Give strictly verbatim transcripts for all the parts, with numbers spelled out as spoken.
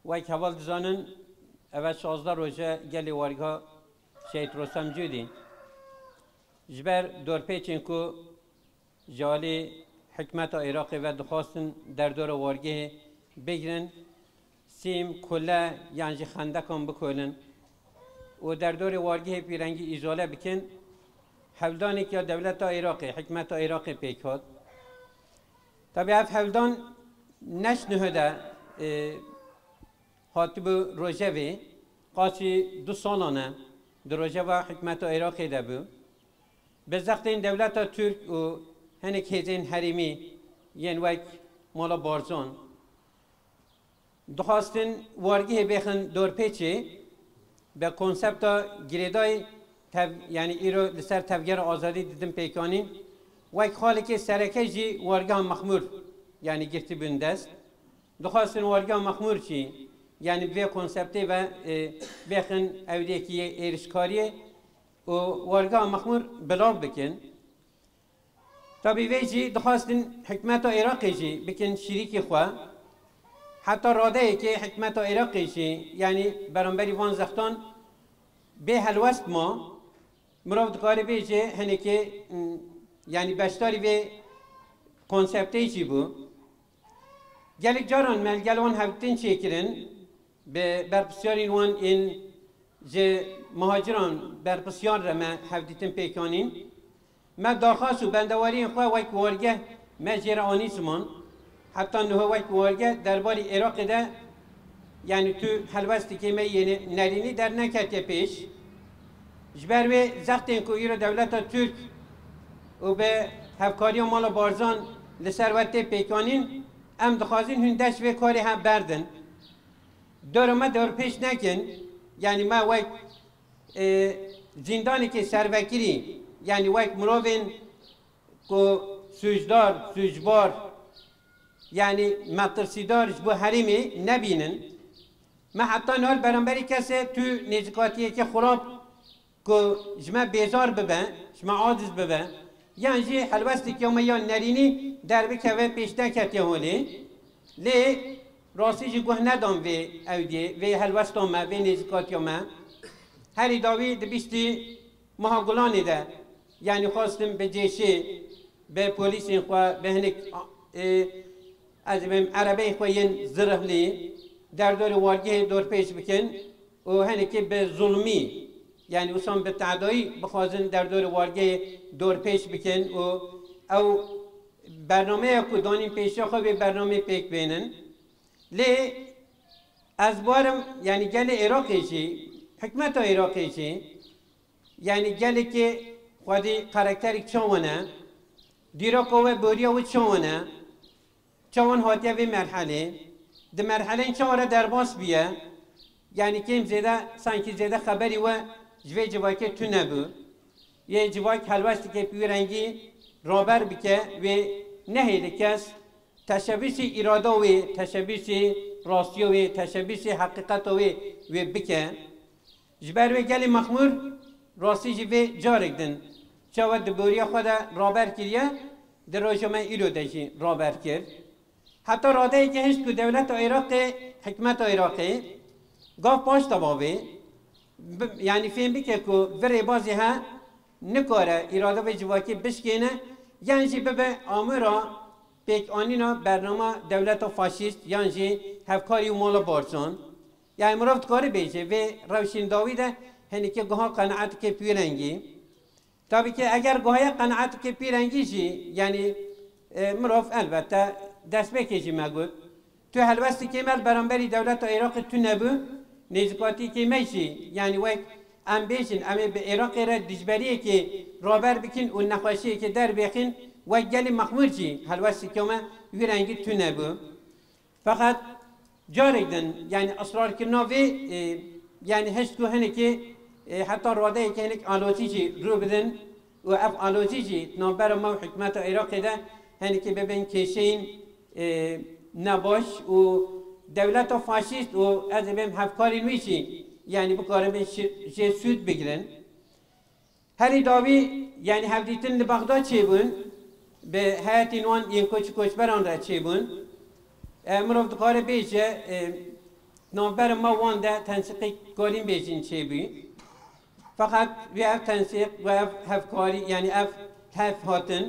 Wek heval dizanin, eve şazdeh roje gelê wargeha Şehîd Rostem Cûdî. Ji ber dorpêçên ku ji alî hikûmeta Iraqê ve dixwastin derdora wargehê bigirin, sîm, kule yan jî xendekan bikolin û derdorê wargehê pîrengî îzole bikin, hevdanekî ya dewleta Iraqê, hikûmeta Iraqê pêk hat. Tabî ev hevdan ne ji niho de, e, hatibû rojevê, qasî du salan e di rojeva hikûmeta Iraqê de bû. Bi zextên dewleta Tirk û hinek hêzên herêmî yên wek Mala Barzan dixwastin wargehê bêxin dorpêçê, bi konsepta girêdayî tev-, yanî îro li ser Tevgera Azadî didin pêkanîn, wek xalekê sereke jî wargeha Mexmûr, yanî girtibûn dest. Dixwastin wargeha Mexmûr jî, yanî bi vê konseptê ve, e, bêxin ewdiyekî yê êrişkariyê û wargeha Mexmûr bilav bikin. Tabî vê jî dixwastin hikûmeta Iraqê jî bikin şirîkî xwe. Heta radeyekê hikûmeta Iraqê jî, yanî beramberî van zextan bê helwest ma. Mirov dikare bêje hinekê, m, yanî beşdarî vê konseptê jî bû. Gelek caran me li gel wan hevdîtin çêkirin, bi berpirsiyarên wan ên ji muhaciran berpirsiyar re me hevdîtin pêk anîn. Me daxwaz û bendewariyên xwe wek wargeh me jê re anî ziman. Heta niha wek wargeh derbarê Iraqê de, yanî tu helwestekê me yê nerînî derneketiye pêş. Ji ber wê zextên ku îro dewleta Tirk û bi hevkariya Mala Barzan li ser we tê pêkanîn, em dixwazin hûn dest ji vê karê hev berdin. Dora me dorpêç nekin, yanî me wek, e, zîndanekê servekirî, yanî wek mirovên ku sûcdar, sûcbar, yanî metirsîdar ji bo herêmê nebînin. Me heta niha li beramberî kesê tu nêzîkatiyeke xurab ku ji me bêzar bibe, ji me aciz bibe, yan jî helwestekî ya me ya nerînî derbikeve pêş neketiye holê. Lê rastî jî guh nedan vê ewdiyê, vê helwesta me, vê nêzîkatiya me. Herî dawî di bîstî meha Gulanê de, yanî xwestin bi cêşê, bi polîsên xwe, bi hinek, e, ez ê bêm erebeyên xwe yên zirihlî derdorê wargehê dorpêç bikin û hinekî bi zulmî, yanî wisa bi tehdayî bixwazin derdorê wargehê dorpêç bikin û ew bernameya ku danîn pêşiya xwe vê bernameyê pêk bênin. Lê ez barim, yanî gelê Iraqê jî, hikûmeta Iraqê jî, yanî gelekê xwedî karakterek çawan e, dîroka we, boriya we çawan e, çawan hatiye vê merhelê, di merhelên çawa re derbas bûye, yanî kêm zêde, sankî zêde xeberî we ji vê civakê tune bû. Yê civak helwestekê bi wî rengî raber bike, wê nehêle kes teşebûsê îrada wê, teşebûsê rastiya wê, teşebûsê heqîqeta wê, wê bike. Ji ber wê gelê Mexmûr rastî jî vê carek din çawa di boriya xwe de raber kiriye, di roja me îro de jî raber kir. Heta radeyeke hişt ku dewleta Iraqê, hikûmeta Iraqê, gav paş de bavê, bi-, yanî fêm bike ku vê rêbazê he nikare îrada vê civakê bişkêne, yan jî bibe amûra pêkanîna bernama dewleta faşîst yan jî hevkarî û mala Barzan. Yanî mirov dikare bêje, vê rewşên dawî de hinekî guha qenaeteke pîrengî. Tabî ki eger guhaya qenaeteke pîrengî jî, yanî, e, mirov elbette destpêkê jî me got. Tu helwestekê me li beramberî dewleta Iraqê tune bû, nêzîkatiyekê me jî, yanî wek em bêjin, em ê bi Iraqê re dijberiyekê raber bikin û nexweşiyekê derbêxin, wek gelê Mexmûr jî helwestekê me wî rengî tune bû. Feqet carek din, yanî israrkirina vê, e, yanî hişt ku hinekê, e, heta radeyeke hinek alozî jî rû bidin û ev alozî jî di navbera me û hikûmeta Iraqê de hinekê bibin kêşeyên, e, nebaş û dewleta faşîst û ez ê bêm hevkarên wî jî, yanî bikaribin şi-, jê sûd bigirin. Herî dawî, yanî hevdîtin li Bexda çêbûn, bi heyetên wan yên koç û koçberan re çêbûn. E, mirov dikare bêje, e, Navbera me wan de tensiqî karîn bêjin çêbû. Feqet wê ev tensiq û ev hevkarî, yanî ev hev hatin,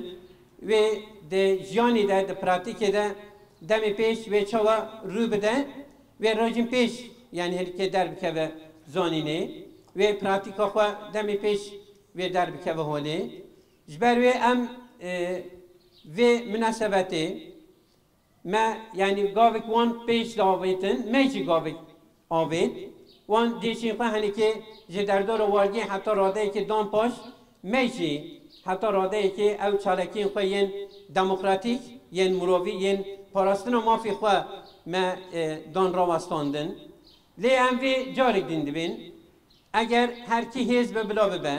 wê di jiyanê de, di pratîkê de demê pêş wê çawa rû bide, wê rojên pêş, yanî herikê derbikeve zanînê, wê pratîka xwe demê pêş wê derbikeve holê. Ji ber wê em, e, vê minasebetê me, yanî gavik wan pêş de avêtin, me jî gavik avêt. Wan dêşên xwe henekê ji derdora wargê heta radeyekê dan paş, me jî heta radeyekê ew çalakiyên xwe yên demokratîk, yên mirovî, yên parastina mafê xwe me, e, dan rawestandin. Lê em vê carek din dibên, eger her kî hêz be bila bibe,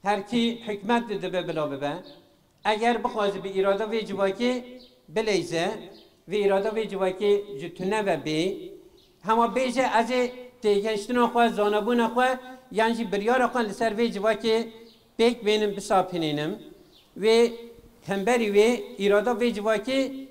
her kî hikmet didibe bila bibe, eger bixwaze bi îrada vê civakê bileyze, vê îrada vê civakê ji tune ve bê, hema bêje ez ê têgihiştina xwe, zanebûna xwe yan jî biryara xwe li ser vê civakê pêk bênim, bisapinînim. Wê hemberî wê îrada vê civakê,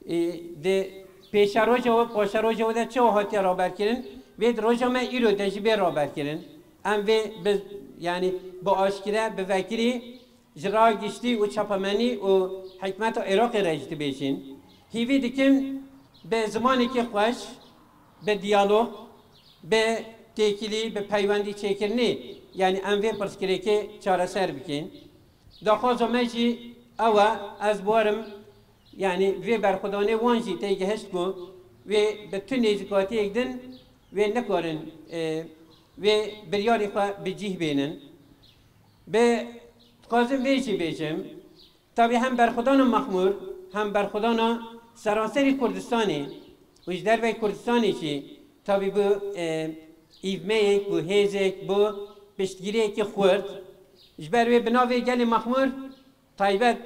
e, di pêşeroja û paşeroja wê de çawa hatiye raberkirin, vê di roja me îro de jî bê raberkirin. Em vê bi, yanî bi aşkire, bi vekirî ji raya giştî û çapemenî û hikmeta Iraqê re jî dibêjin. Hîvî dikim bi zimanekî xweş, bi diyalog, bi têkilî, bi peywendî çêkirinê, yanî em vê pirsgirêkê çareser bikin. Daxwaza me jî ew e, ez biwarim, yanî vê berxwedanê wan jî tê gihişt ku wê bi tu nêzîkatiyek din wê nikarin, e, wê biryarê xwe bi cîh bênin. Bi, dixwazim vê jî bêjim, tabî hem berxwedana Mexmûr, hem berxwedana seranserî Kurdistanê û ji dervey Kurdistanê jî tabî bû, e, îvmeyek, bû hêzek, bû piştgiriyekî xurt. Ji ber wê bi navê gelê Mexmûr taybet,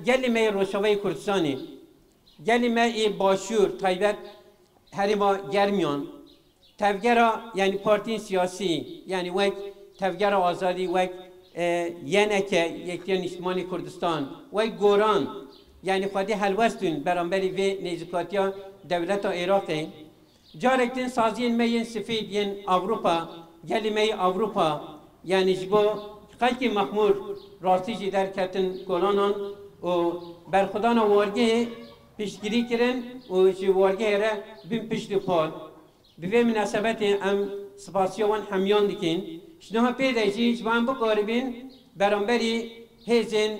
gelê me yê Rojavayê Kurdistanê, gelê me yê Başûr, taybet herêma Germiyan, tevgera, yanî partiyên siyasî, yanî wek Tevgera Azadî, wek, e, Y N K, Yekîtiya Nîştimanî Kurdistan, wek Goran, yanî xwedî helwest bûn beramberî vê nêzîkatiya dewleta Iraqê. Carek din saziyên me yên sifîd yên Ewropa, gelê me yê Ewropa, yanî ji bo xelkê Mexmûr rastî jî derketin kolanan û berxwedana wargehê piştgirî kirin û ji wargehê re bûn pişt û pal. Bi vê minasebetê em spasiya wan hemiyan dikin. Ji niha pê de jî ji bo em bikaribin beramberî hêzên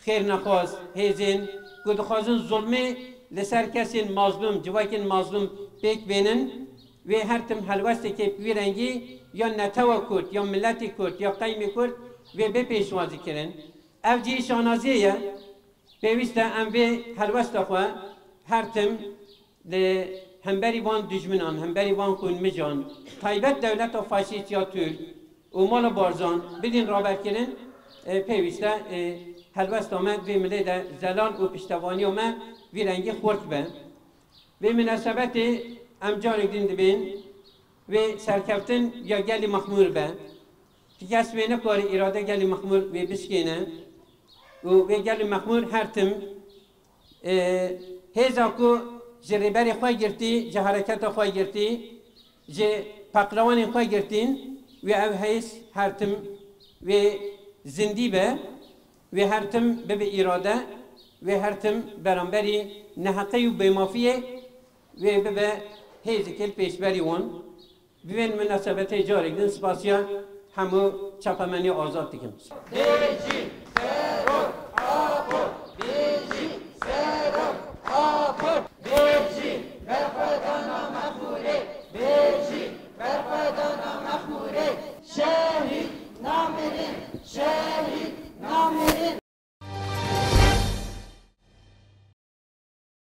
xêrnexwaz, hêzên ku dixwazin zulmê li ser kesên mazlûm, civakên mazlûm pêk bênin, wê her tim helwestekê bi wî rengî ya netewa Kurd, ya miletê Kurd, ya qewmê Kurd wê bê pêşwazî kirin. Ev cihê şanaziyê ye. Pêwîst e em vê helwesta xwe her tim li hemberî van dijminan, hemberî van xûnmijan, taybet dewleta faşîst ya Tirk û mala Barzan bidin raberkirin, e, pêwîst e, e, helwesta me vê milê de zelal û piştevaniya me vî rengî xurt be. Vê minasebetê em carek din dibên wê serkeftin ya gelî Mexmûr be. Ti kes wê nikare îrade gelî Mexmûr wê bişkêne û wê gelî Mexmûr her tim, e, hêza ku ji rêberê xwe girtî, ji hereketa xwe girtî, ji paqlawanên xwe girtîn, wê ev hêz her tim wê zindî be, wê her tim bibe îrade, wê her tim beramberî neheqî û bêmafiyê wê bibe hêzeke li pêşberî wan. Bi vê minasebetê carek din spasiya hemû çapemenê azad dikim. Hêjî!